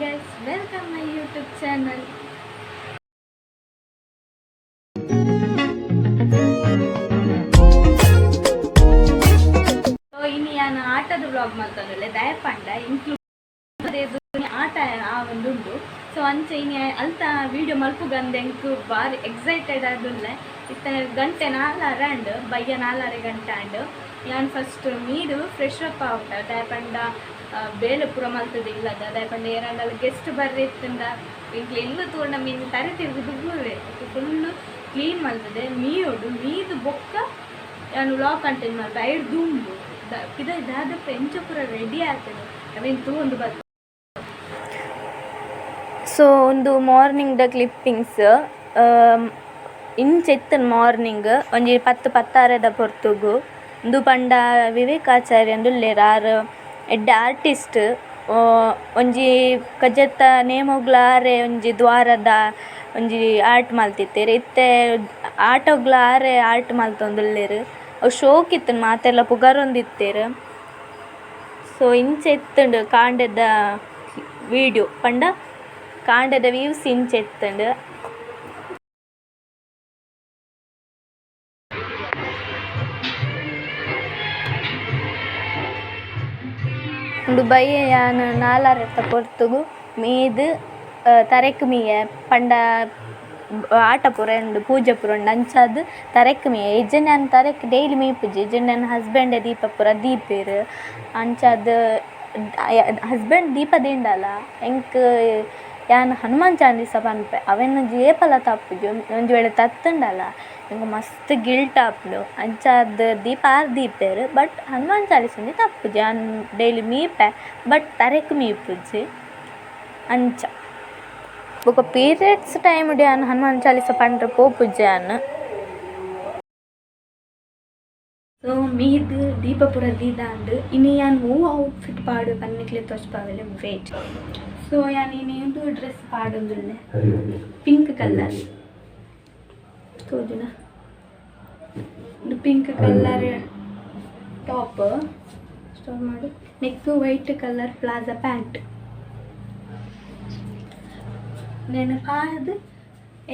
Guys, welcome my YouTube channel. So ಇನಿ ಯಾನ್ ಆಟದ ವ್ಲಾಗ್ ಮಲ್ತೊಂದುಲ್ಲೆ. ದಾಯೆ ಪಂಡ ಎಂಕ್ಲು ಆಟ ಆವೊಂದುಂಡು. ಸೊ ಅಂಚ ಇನಿ ಅಲ್ತ ವೀಡಿಯೋ ಮಲ್ಪುಗಂದ್ ಎಂಕ್ ಬಾರಿ ಎಕ್ಸೈಟೆಡ್ ಆದುಲ್ಲೆ. ಇತ್ತೆ ಗಂಟೆ ನಾಲಾರೆ ಆಂಡ್, ಬಯ್ಯ ನಾಲಾರೆ ಗಂಟೆ ಆಂಡ್. ಯಾನ್ ಫಸ್ಟ್ ಮೀದ್ ಫ್ರೆಶ್ ಅಪ್ ಆವೊಡ. ದಾಯೆ ಪಂಡ ಬೇಲೆ ಪೂರ ಮಲ್ತುದು ಇಲ್ಲದ. ದಾಯೆ ಪಂಡ ಏರಾಂಡಲ ಗೆಸ್ಟ್ ಬರ್ರೆ ಇತ್ತುಂಡ ಎಂಕ್ಲು ಎಲ್ಲು ತೂಂಡ ಮೀನ್ ತರೆ ತಿರುಗುದು ಬೂರ್ವೆ. Full clean ಮಲ್ತದೆ ಮೀಯೊಡು. ಮೀದು ಬೊಕ್ಕ ಯಾನ್ ವ್ಲಾಗ್ ಕಂಟಿನ್ಯೂ ಮಲ್ಪೆ. ಐಡ್ ದುಂಬು ಪಿದಯ್ ದಾದಪ್ಪ ಎಂಚ ಪೂರ ರೆಡಿ ಆತುಂಡು ಅವೆನ್ ತೂವೊಂದು ಬತ್ತ. ಸೊ ಉಂದು ಮಾರ್ನಿಂಗ್ ದ ಕ್ಲಿಪ್ಪಿಂಗ್ಸ್. ಇಂಚ ಇತ್ತುಂಡು ಮಾರ್ನಿಂಗ್ ಒಂಜಿ ಪತ್ತ್ ಪತ್ತಾರೆದ ಪೊರ್ತುಗು. ಉಂದು ಪಂಡ ವಿವೇಕಾಚಾರ್ಯ ಉಲ್ಲೆರ್ ಆರ್ ಎಡ್ಡೆ ಆರ್ಟಿಸ್ಟ್. ಒಂಜಿ ಕಜೆತ ನೇಮೊಗ್ಲ ಆರೆ ಒಂಜಿ ದ್ವಾರದ ಒಂಜಿ ಆರ್ಟ್ ಮಲ್ತಿತ್ತೆರ್. ಇತ್ತೆ ಆಟೊಗ್ಲ ಆರೆ ಆರ್ಟ್ ಮಲ್ತೊಂದುಲ್ಲೆರ್. ಅವು ಶೋಕು ಇತ್ತುಂಡು, ಮಾತೆರ್ಲ ಪುಗರೊಂದಿತ್ತೆರ್. ಸೊ ಇಂಚ ಇತ್ತುಂಡು ಕಾಂಡೆದ ವಿಡಿಯೋ ಪಂಡ ಕಾಂಡೆದ ವ್ಯೂಸ್ ಇಂಚ ಇತ್ತುಂಡು. ಉಂದು ಬಯ್ಯ ಯಾನ್ ನಾಲಾರೆತ ಪೊರ್ತುಗು ಮೀದ್ ತರೆಕ್ ಮೀಯೆ. ಪಂಡ ಆಟ ಪೂರ ಉಂಡು, ಪೂಜೆ ಪೂರ ಉಂಡು, ಅಂಚಾದ್ ತರೆಕ್ ಮೀಯೆ. ಇಜ್ಜಿಂಡ ಯಾನ್ ತರೆಕ್ ಡೈಲಿ ಮೀಪುಜಿ. ಇಜ್ಜಿಂಡ ಎನ್ನ ಹಸ್ಬೆಂಡ್ ದೀಪ ಪೂರ ದೀಪೆರ್. ಅಂಚಾದ್ ಹಸ್ಬೆಂಡ್ ದೀಪ ದೀಂಡಲ ಎಂಕ್ ಯಾನ್ ಹನುಮಾನ್ ಚಾಲೀಸ ಪನ್ಪೆ. ಅವೆನ್ ಏಪಲ ತಪ್ಪುಜಿ. ಒಂಜಿ ವೇಳೆ ತತ್ತುಂಡಲ ಎಂಕ್ ಮಸ್ತ್ ಗಿಲ್ಟ್ ಆಪುಂಡು. ಅಂಚಾದ್ ದೀಪ ಆರ್ ದೀಪೆರ್, ಬಟ್ ಹನುಮಾನ್ ಚಾಲೀಸ ಒಂಜಿ ತಪ್ಪುಜಿ. ಯಾನ್ ಡೈಲಿ ಮೀಪೆ, ಬಟ್ ತರೆಕ್ ಮೀಪುಜಿ ಅಂಚ. ಬೊಕ ಪೀರಿಯಡ್ಸ್ ಟೈಮ್ ಡ್ ಯಾನ್ ಹನುಮಾನ್ ಚಾಲೀಸ ಪಂಡ್ರೆ ಪೋಪುಜಿ ಯಾನ್. ಸೊ ಮೀದ್ ದೀಪ ಪೂರ ದೀದಾಂಡ್. ಇನಿ ಯಾನ್ ಒವು ಔಟ್ಫಿಟ್ ಪಾಡು ಪನ್ನಿಕ್ಲೆ ತೋಜ್ಪಾವೆಲೆ, ವೇಟ್. ಸೊ ಯಾನ್ ಇನಿ ಉಂದು ಡ್ರೆಸ್ ಪಾಡೊಂದುಲ್ಲೆ, ಪಿಂಕ್ ಕಲರ್. ತೋಜುನ? ಉಂದು ಪಿಂಕ್ ಕಲರ್ ಟಾಪ್ ಸ್ಟೋರ್ ಮಾಡಿ, neck white colour palazzo pant. ನೆನಪಾದ್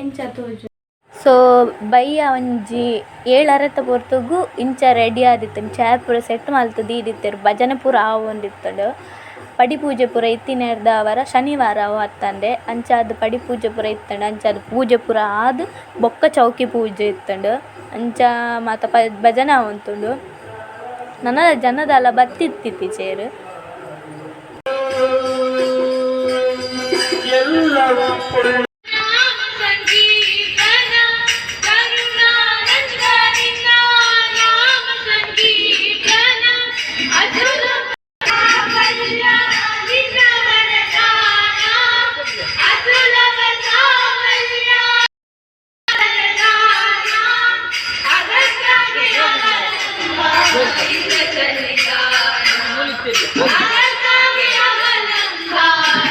ಎಂಚ ತೋಜು? ಸೊ ಬಯ್ಯ ಒಂಜಿ ಏಳರೆತ ಪೊರ್ತುಗು ಇಂಚ ರೆಡಿ ಆದಿತ್ತುಂಡು. ಚೇರ್ ಪೂರ ಸೆಟ್ ಮಲ್ತ್ ದೀದಿತ್ತೆರ್. ಭಜನೆ ಪೂರ ಆವೊಂದಿತ್ತುಂಡು. ಪಡಿ ಪೂಜೆ ಪೂರ ಇತ್ತಿನೆರ್ದಾವರ, ಶನಿವಾರ ಅವು ಅತ್ತಂದೆ, ಅಂಚಾದ್ ಪಡಿ ಪೂಜೆ ಪೂರ ಇತ್ತುಂಡು. ಅಂಚಾದ್ ಪೂಜೆ ಪೂರ ಆದ್ ಬೊಕ್ಕ ಚೌಕಿ ಪೂಜೆ ಇತ್ತುಂಡು. ಅಂಚ ಮಾತ ಭಜನೆ ಆವೊಂತುಂಡು. ನನಲ ಜನದಾಲ ಬತ್ತಿತ್ತಿಜೆರ್. ಚೇರ್. ಸಂಗೀತನ ಕರುಣಾರಂಗನಿನ ನಾಮ ಸಂಗೀತನ ಅತುಲ ಸಾಫಲ್ಯ ನಿನ್ನ ವರದಾನ, ಅತುಲವ ಸಾಫಲ್ಯ ವರದಾನ. ಅದಕ್ಕಾಗಿ ಅವಲಂಬ ನಿನ್ನ ಸನ್ನಿಧಾನ, ಅದಕ್ಕಾಗಿ ಅವಲಂಬ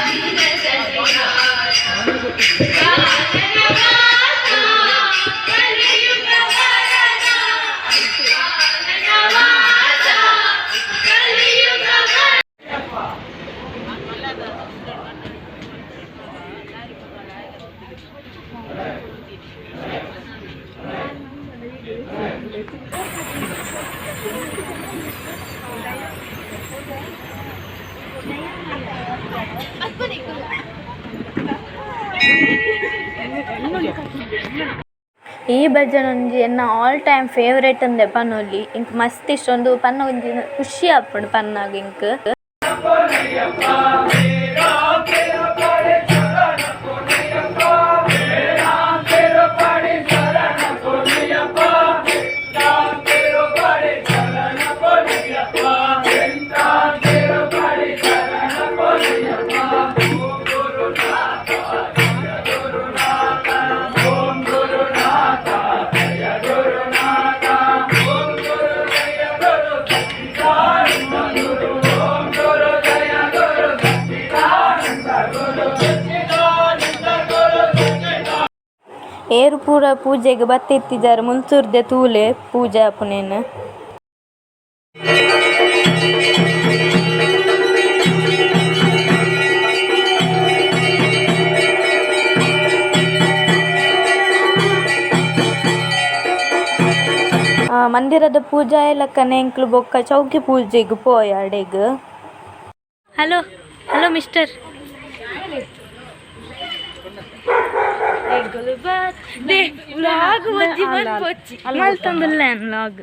ನಿನ್ನ ಸನ್ನಿಧಾನ. ಕಾನನವಾಸ ಕಲಿಯುಗ ವರದ, ಕಾನನವಾಸ ಕಲಿಯುಗ ವರದ. ಈ ಭಜನೆ ಒಂಜಿ ಎನ್ನ ಆಲ್ ಟೈಮ್ ಫೇವರೇಟ್ ಅಂದೆ ಪನೊಲಿ. ಎಂಕ್ ಮಸ್ತ್ ಇಷ್ಟ ಉಂದು ಪನ್ನ, ಒಂಜಿ ಖುಷಿ ಆಪುಂಡು ಪನ್ನಾಗ ಎಂಕ್. ಏರು ಪೂರ ಪೂಜೆಗ್ ಬತ್ತಿತ್ತಿಜಾರ್, ಮುಲ್ತುರ್ದೆ ತೂಲೆ ಪೂಜೆ ಆಪುನೆನ್. ಮಂದಿರದ ಪೂಜೆ ಲಕ್ಕನೆ ಎಂಕ್ಲು ಬೊಕ್ಕ ಚೌಕಿ ಪೂಜೆಗ್ ಪೋಯ ಅಡೆಗ್. Hello hello mister. ಮಲ್ತೊಂದುಲ್ಲ vlog.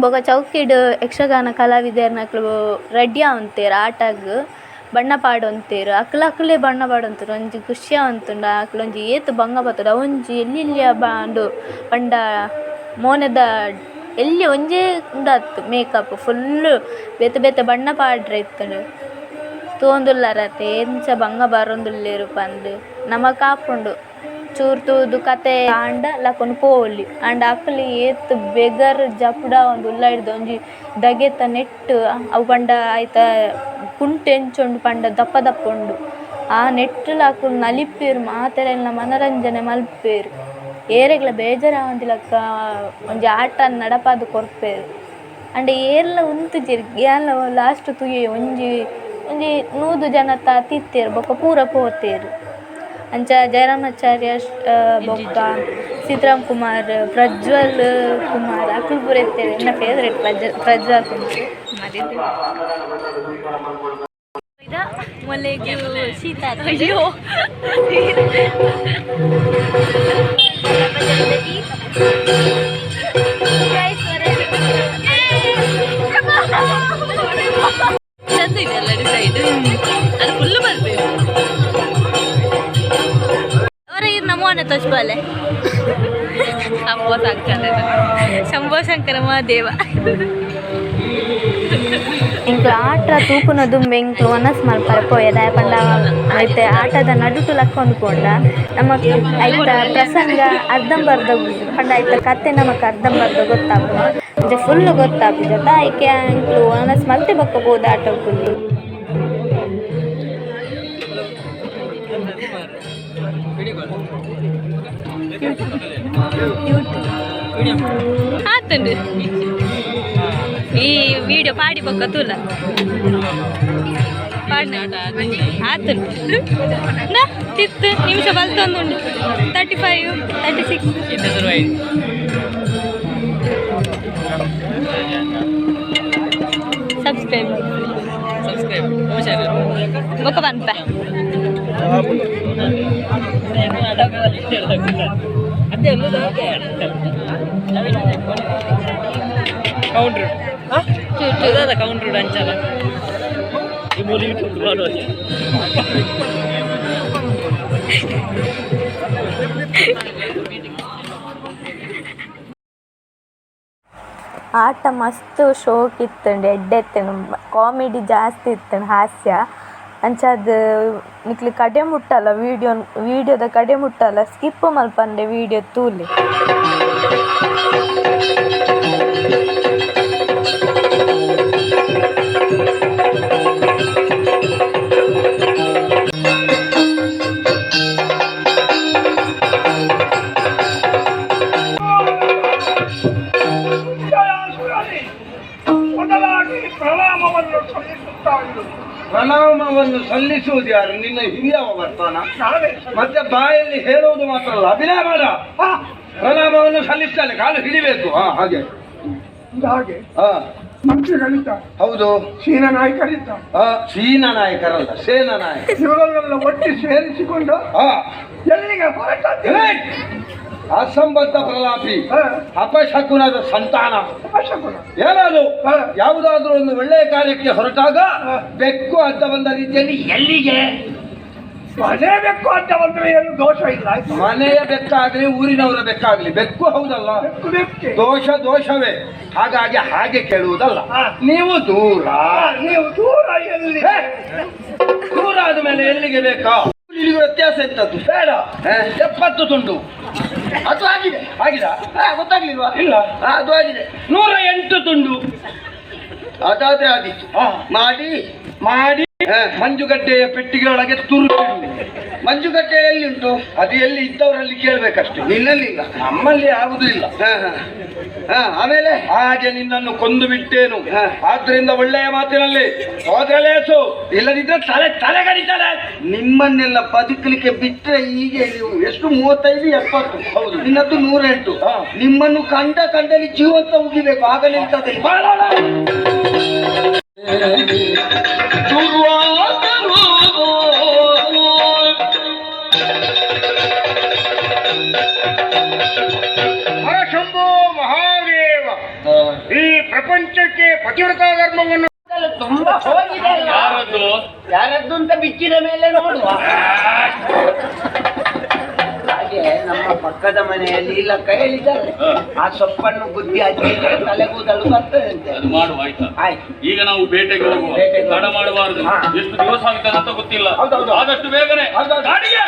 ಬೊಕ ಚೌಕಿಡ್ ಯಕ್ಷಗಾನ ಕಲಾವಿದೆರ್ನಕ್ಲು ರೆಡಿ ಆವೊಂತೆರ್ ಆಟಗ್, ಬಣ್ಣ ಪಾಡೊಂತೆರ್. ಅಕ್ಲ್ ಅಕ್ಲೆ ಬಣ್ಣ ಪಾಡೊಂತೆರ್, ಒಂಜಿ ಖುಷಿ ಆವೊಂತುಂಡು. ಅಕ್ಲ್ ಒಂಜಿ ಏತ್ ಬಂಗ ಬತ್ತುಂಡು ಅವೊಂಜಿ ಎಲ್ಯ ಎಲ್ಯ ಉಂದು ಪಂಡ ಮೋನೆದ ಎಲ್ಯ ಒಂಜೇ ಉಂದತ್ತ್ ಮೇಕಪ್ ಫುಲ್ಲ್ ಬೇತೆ ಬೇತೆ ಬಣ್ಣ ಪಾಡ್ರೆ ಇತ್ತುಂಡು. ತೂವೊಂದುಲ್ಲರತೆ ಎಂಚ ಬಂಗ ಬರೊಂದುಲ್ಲೆರ್ ಪಂದ್. ನಮಕ್ ಆಪುಂಡು ಚೂರು ತೂದು ಕತೆ ಆಂಡ ಲಕೊಂದು ಪೋವೊಲಿ, ಆಂಡ ಅಕುಲು ಏತ್ ಬೆಗರ್ ಜಪುಡಾವೊಂದು ಉಲ್ಲೈರ್ದ ಒಂಜಿ ದಗೆತ ನೆಟ್ಟ್ ಅವು ಪಂಡ ಐತ ಕುಂಟು ಎಂಚ ಉಂಡು ಪಂಡ ದಪ್ಪ ದಪ್ಪ ಉಂಡು, ಆ ನೆಟ್ಟುಲ ಅಕುಲು ನಲಿಪೆರ್, ಮಾತೆರೆನ್ಲ ಮನರಂಜನೆ ಮಲ್ಪುವೆರ್. ಏರೆಗ್ಲ ಬೇಜಾರಾವಂದಿಲಕ ಒಂಜಿ ಆಟ ನಡಪಾದ್ ಕೊರ್ಪೆರ್. ಆಂಡ ಏರ್ಲ ಉಂತುಜೆರ್, ಯಾನ್ಲ ಲಾಸ್ಟ್ ತೂಯೆ ಒಂಜಿ ಒಂಜಿ 100 ಜನತ ಆತ್ ಇತ್ತೆರ್, ಬೊಕ ಪೂರ ಪೋತೆರ್. ಅಂಚ ಜಯರಾಮಾಚಾರ್ಯ ಬೊಕ್ಕ ಸೀತರಾಮ್ ಕುಮಾರ್, ಪ್ರಜ್ವಲ್ ಕುಮಾರ್ ಅಕುಲು ಪೂರ ಇತ್ತೆರ್. ಎನ್ನ ಫೇವರೇಟ್ ಪ್ರಜ್ವಲ್ ಕುಮಾರ್. ಮೊಲೆಗ್ ಶೀತ. ಅಯ್ಯೋ. ಚಂದ ಇದೆ ಅಲ್ಲ ಡಿಸೈನ್? ಅದು ಫುಲ್ ಬರ್ಬೇಕು. ಅವರ ಇರ್ ನಮೋನೆ ತೋಚ್ಬಾಲೆ. ಶಂಭೋ ಶಂಕರ, ಶಂಭೋ ಶಂಕರ ಮಹಾದೇವ. ಎಂಕ್ಲು ಆಟ ತೂಪುನ ದುಂಬು ಎಂಕ್ಲು ವನಸ್ ಮಲ್ಪರೆ ಪೋಯೆ. ದಾಯೆ ಪಂಡ ಐತೆ ಆಟದ ನಡುಟು ಲಕ್ಕೊಂದು ಪೋಂಡ ನಮಕ್ ಐತ ಪ್ರಸಂಗ ಅರ್ಧಂಬರ್ಧ ಪಂಡ ಐತ ಕತೆ ನಮಕ್ ಅರ್ಧಂಬರ್ಧ ಗೊತ್ತಾಪುಂಡು, ಅಂಚ ಫುಲ್ ಗೊತ್ತಾಪುಜತ. ಐಕೆ ಎಂಕ್ಲು ವನಸ್ ಮಲ್ತೆ ಬೊಕ್ಕ ಪೋದು ಆಟ ಕುಲ್ಲಿ. ಆತುಂಡು. ಈ ವಿಡಿಯೋ ಪಾಡಿ ಬೊಕ್ಕ ತೂಲ. ಪಾಡ್ನ ಆತುಂಡು. ನಾ ತಿತ್ತು ನಿಮಿಷ ಬಲ್ತೊಂದುಂಡು, 35, 36. ಸಬ್ಸ್ಕ್ರೈಬ್. ಸಬ್ಸ್ಕ್ರೈಬ್. ಬೊಕ್ಕ ಪನ್ಪೆ. ಕೌಂಟ್ರ್ ಕೌಂಟ್ರ್ ಅಂಚಲ. ಈ ಮೂಲಿ ಯೂಟ್ಯೂಬ್ ಮಾಡುವ. ಆಟ ಮಸ್ತ್ ಶೋಕ್ ಇತ್ತುಂಡು, ಎಡ್ಡೆ ಇತ್ತುಂಡು. ಕಾಮಿಡಿ ಜಾಸ್ತಿ ಇತ್ತುಂಡು, ಹಾಸ್ಯ. ಅಂಚಾದ್ ನಿಕ್ಲ್ ಕಡೆ ಮುಟ್ಟಲ ವೀಡಿಯೋ, ವೀಡಿಯೋದ ಕಡೆ ಮುಟ್ಟಲ ಸ್ಕಿಪ್ ಮಲ್ಪಂದೆ ವೀಡಿಯೋ ತೂಲೆ. ಮೊದಲಾಗಿ ಪ್ರಣಾಮವನ್ನು ಸಲ್ಲಿಸುತ್ತಾ ಇರುವುದು. ಪ್ರಣಾಮವನ್ನು ಸಲ್ಲಿಸುವುದು ಯಾರು? ನಿನ್ನ ಹಿರಿಯವ ಬರ್ತಾನ. ಮತ್ತೆ ಬಾಯಲ್ಲಿ ಹೇಳುವುದು ಮಾತ್ರ ಅಲ್ಲ, ಅಭಿನಯ ಮಾಡ. ಪ್ರಣಾಮವನ್ನು ಸಲ್ಲಿಸ್ತಾನೆ, ಕಾಲು ಹಿಡಿಬೇಕು. ಹಾ, ಹಾಗೆ ಹಾಗೆ. ಹಾ. ಮಂತ್ರಿಗಳಿದ್ದ. ಹೌದು. ಸೀನ ನಾಯಕರಿದ್ದ. ಹಾ, ಸೀನ ನಾಯಕರಲ್ಲ, ಸೇನಾ ನಾಯಕ. ಇವರನ್ನೆಲ್ಲ ಒಟ್ಟಿ ಸೇರಿಸಿಕೊಂಡು ಎಲ್ಲಿಗೆ ಹೊರಟದ್ದು? ಏಯ್! ಅಸಂಬದ್ಧ ಪ್ರಲಾಪಿ, ಅಪಶಕುನದ ಸಂತಾನ. ಅಪಶಕುನ. ಏನದು? ಯಾವುದಾದ್ರೂ ಒಂದು ಒಳ್ಳೆಯ ಕಾರ್ಯಕ್ಕೆ ಹೊರಟಾಗ ಬೆಕ್ಕು ಅಡ್ಡ ಬಂದ ರೀತಿಯಲ್ಲಿ ಎಲ್ಲಿಗೆ? ಮನೆ ಬೆಕ್ಕು ಅಂತ ಬಂದ್ರೆ ಏನು ದೋಷ ಇಲ್ಲ, ಆಯ್ತು. ಮನೆಯ ಬೆಕ್ಕಾಗ್ಲಿ, ಊರಿನವರ ಬೆಕ್ಕಾಗ್ಲಿ, ಬೆಕ್ಕು ಹೌದಲ್ಲ? ಬೆಕ್ಕು ಬೆಕ್ಕೆ. ದೋಷ ದೋಷವೇ. ಹಾಗಾಗಿ ಹಾಗೆ ಕೇಳುವುದಲ್ಲ. ನೀವು ದೂರ ನೀವು ದೂರ ಎಲ್ಲಿ? ಹೇ! ದೂರ ಆದ್ಮೇಲೆ ಎಲ್ಲಿಗೆ ಬೇಕಾ? ಇಲ್ಲಿಗೂ ವ್ಯತ್ಯಾಸ ಎಂತದ್ದು? ಬೇಡ. 70 ತುಂಡು ಅದು ಆಗಿದೆ. ಆಗಿದ? ಗೊತ್ತಾಗ್ಲಿಲ್ವಾ? ಇಲ್ಲ. ಅದು ಆಗಿದೆ. 108 ತುಂಡು. ಅದಾದ್ರೆ ಆದಿತ್ತು. ಮಾಡಿ ಮಾಡಿ ಮಂಜುಗಡ್ಡೆಯ ಪೆಟ್ಟಿಗೆಯೊಳಗೆ ತುರುಕು. ಮಂಜುಗಡ್ಡೆ ಎಲ್ಲಿ ಉಂಟು? ಅದು ಎಲ್ಲಿ ಇದ್ದವರಲ್ಲಿ ಕೇಳ್ಬೇಕಷ್ಟೇ. ನಿನ್ನಲ್ಲಿ ಇಲ್ಲ? ನಮ್ಮಲ್ಲಿ ಯಾವುದೂ ಇಲ್ಲ. ಆಮೇಲೆ ಹಾಗೆ ನಿನ್ನನ್ನು ಕೊಂದು ಬಿಟ್ಟೇನು. ಆದ್ರಿಂದ ಒಳ್ಳೆಯ ಮಾತಿನಲ್ಲಿ ಹೋದ್ರೆ ಲೇಸು, ಇಲ್ಲದಿದ್ರೆ ತಲೆ ತಲೆ ಕಡಿತಾನೆ. ನಿಮ್ಮನ್ನೆಲ್ಲ ಬದುಕಲಿಕ್ಕೆ ಬಿಟ್ಟರೆ ಹೀಗೆ. ನೀವು ಎಷ್ಟು? 35, 70. ಹೌದು. ನಿನ್ನದ್ದು 108. ನಿಮ್ಮನ್ನು ಕಂಡ ಕಂಡಲ್ಲಿ ಜೀವಂತ ಉಗಿಬೇಕು, ಆಗ ನಿಲ್ತದೆ. ಹರಶಂಭೋ ಮಹಾದೇವ, ಈ ಪ್ರಪಂಚಕ್ಕೆ ಪತಿವ್ರತಾ ಧರ್ಮವನ್ನು ತುಂಬಾ ಹೋಗಿದೆ ಅಲ್ಲ? ಯಾರದ್ದು ಅಂತ ಬಿಚ್ಚಿದ ಮೇಲೆ ನೋಡುವ. ಹಾಗೆ ನಮ್ಮ ಪಕ್ಕದ ಮನೆಯಲ್ಲಿ ಇಲ್ಲ ಕೈಯಲ್ಲಿದ್ದಾರೆ. ಆ ಸೊಪ್ಪನ್ನು ಗುದ್ದಿ ಹಾಕಿದ್ರೆ ತಲೆ ಕೂದಲು ಬರ್ತದೆ ಅಂತೆ. ಅದು ಮಾಡುವ, ಆಯ್ತಾ? ಆಯ್ತು. ಈಗ ನಾವು ಬೇಟೆಗೆ ಹೋಗುವ. ಬೇಟೆಗೆ ಹೋಗುವ. ತಡ ಮಾಡಬಾರದು. ಎಷ್ಟು ದಿವಸ ಆಗ್ತದೆ ಅಂತ ಗೊತ್ತಿಲ್ಲ. ಹೌದೌದು. ಆದಷ್ಟು ಬೇಗನೆ ಹೌದೌದು. ಕಾಡಿಗೆ.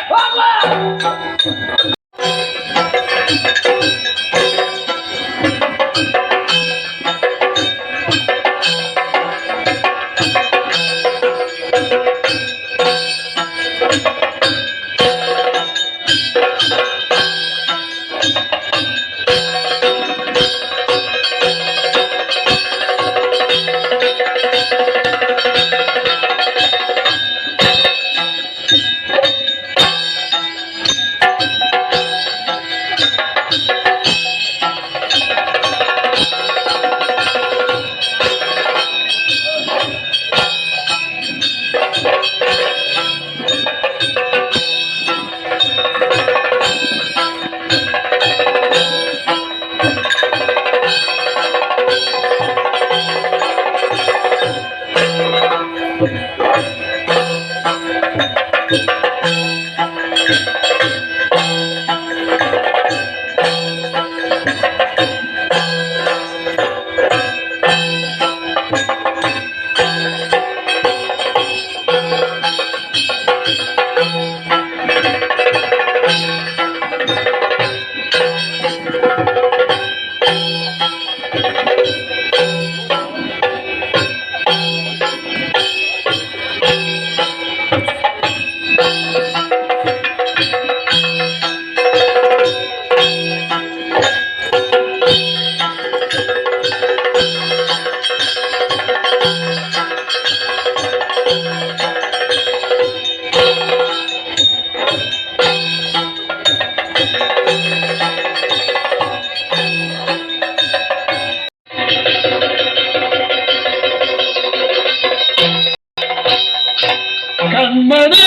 ಕಣ್ಮಣಿ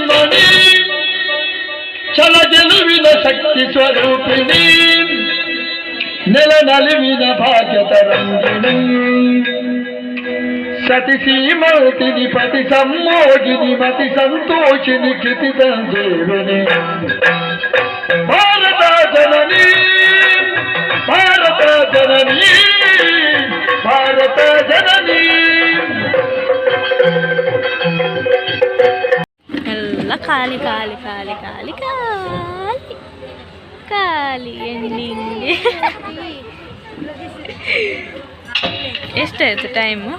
ಮಣಿ, ಛಲ ಗೆಲುವಿನ ಶಕ್ತಿ ಸ್ವರೂಪಿಣಿ, ನೆಲ ನಲಿವಿನ ಭಾಗ್ಯ ತರಂಗಿಣಿ, ಸತಿ ಸೀಮಂತಿನಿ, ಪತಿ ಸಮ್ಮೋಹಿನಿ, ಮತಿ ಸಂತೋಷಿನಿ, ಕೃತಿ ಸಂಜೀವಿನಿ, ಭಾರತ ಜನನಿ, ಭಾರತ ಜನನಿ, ಭಾರತ ಜನನಿ. ಎಲ್ಲ ಖಾಲಿ ಖಾಲಿ ಖಾಲಿ ಖಾಲಿ ಖಾಲಿ ಖಾಲಿ. ಎಂಡಿಂಗ್. ಎಷ್ಟಾಯಿತು ಟೈಮು?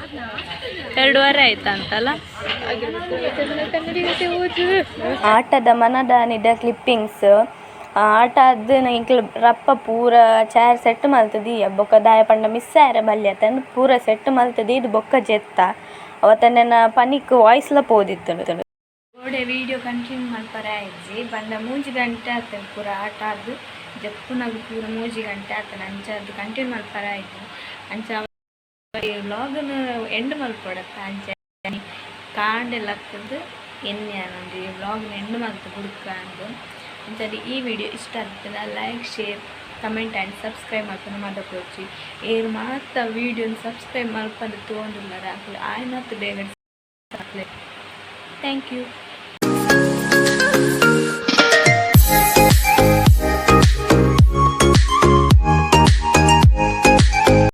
2:30 ಆಯ್ತಾ ಅಂತಲ್ಲ. ಆಟದ ಮನದಾನಿದ ಕ್ಲಿಪ್ಪಿಂಗ್ಸ್. ಆಟ ಆದ್ ಎಂಕುಲು ರಪ್ಪ ಪೂರ ಚೈರ್ ಸೆಟ್ಟ್ ಮಲ್ತ್ ದೀಯ ಬೊಕ ದಾಯೆ ಪಂಡ ಮಿಸ್ಸ್ ಆಯೆರೆ ಬಲ್ಲಿ ಅತೆ ಅಂದ್ ಪೂರ ಸೆಟ್ಟ್ ಮಲ್ತ್ ದೀದ್ ಬೊಕ ಜೆತ್ತ. ಅವತನೆ ಎನ್ನ ಪನಿಕ್ ವಾಯ್ಸ್ ಲ ಪೋದಿತ್ತುಂಡು. ಗೋಡೆ ವೀಡಿಯೋ ಕಂಟಿನ್ಯೂ ಮಲ್ಪರೆ ಆಯಿಜಿ ಪಂಡ 3 ಗಂಟೆ ಆತಂಡ್ ಪೂರ ಆಟ ಆದ್ ಜೆಪ್ಪುನಗ ಪೂರ 3 ಗಂಟೆ ಆತಂಡ್. ಅಂಚಾದ್ ಕಂಟಿನ್ಯೂ ಮಲ್ಪರೆ ಆಯಿಜಿ. ಅಂಚ ವ್ಲಾಗ್ನ್ ಎಂಡ್ ಮಲ್ಪೊಡತ್ತ, ಅಂಚ ಕಾಂಡೆ ಲಕ್ಕುದು ಎಣ್ಣೆ ಒಂಜಿ ವ್ಲಾಗ್ನ ಎಂಡ್ ಮಲ್ತ್ ಬುಡ್ಕ ಅಂದ್. ಅಂಚಾದ್ ಈ ವಿಡಿಯೋ ಇಷ್ಟ ಆತಂಡ like, share, comment and subscribe ಮಲ್ಪುನ ಮದಪೊಡ್ಚಿ. ಏರ್ ಮಾತ ವೀಡಿಯೋನ್ ಸಬ್ಸ್ಕ್ರೈಬ್ ಮಲ್ಪಂದೆ ತೂವೊಂದುಲ್ಲರ, ಅಕುಲು ಆಯ್ನಾತ್ ಬೇಗ. Thank you.